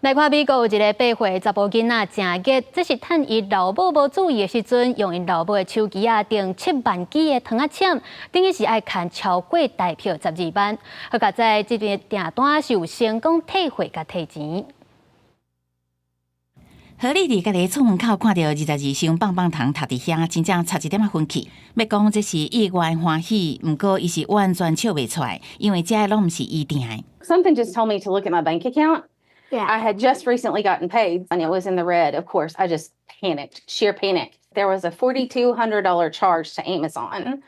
來看美國有一个8歲查埔囡仔誠激，這是趁伊老母無注意的時陣，用𪜶老母的手機仔訂7萬支的糖仔籤，等於是愛牽超過台票12萬。好佳哉這筆訂單是有成功退貨佮退錢。何麗佇家己厝門口看著22箱棒棒糖疊佇遐，真正差一點仔昏去。欲講這是意外歡喜，毋過伊是完全笑袂出來，因為這攏毋是伊訂的。 Something just told me to look at my bank account. I had just recently gotten paid and it was in the red. Of course, I just panicked, sheer panic. There was a $4,200 charge to Amazon.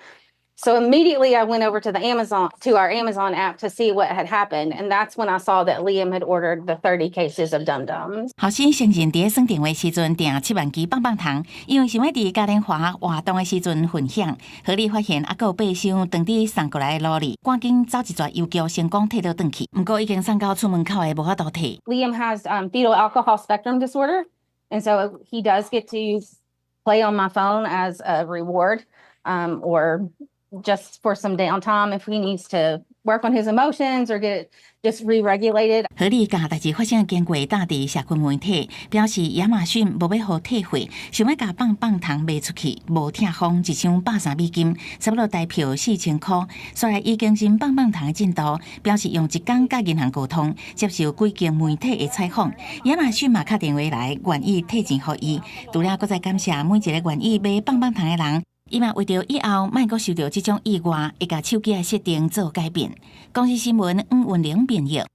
So immediately I went over to our Amazon app to see what had happened. And that's when I saw that Liam had ordered the 30 cases of Dum Dums. 後生承認佇咧算電話時陣訂7萬支棒棒糖，因為想欲佇嘉年華活動的時陣分享。何麗發現猶閣有八箱當佇送過來的路裡，趕緊走一逝郵局成功退倒轉去。毋過已經送到厝門口的無法度退。 Liam has fetal alcohol spectrum disorder. And so he does get to play on my phone as a reward or just for some downtime if he needs to work on his emotions or get just re-regulated. 何麗共代誌發生的經過，貼佇社群媒體，表示亞馬遜無欲予退貨，想欲共棒棒糖賣出去，無拆封一箱130美金，差不多台票4000箍。所以已更新棒棒糖的進度，表示用一工佮銀行溝通，接受幾間媒體的採訪。亞馬遜嘛敲電話來，願意退錢予伊。除了閣再感謝每一个願意買棒棒糖的人。伊嘛為著以後莫閣受著這種意外，會共手機的設定做改變。公視新聞黃雲玲編譯。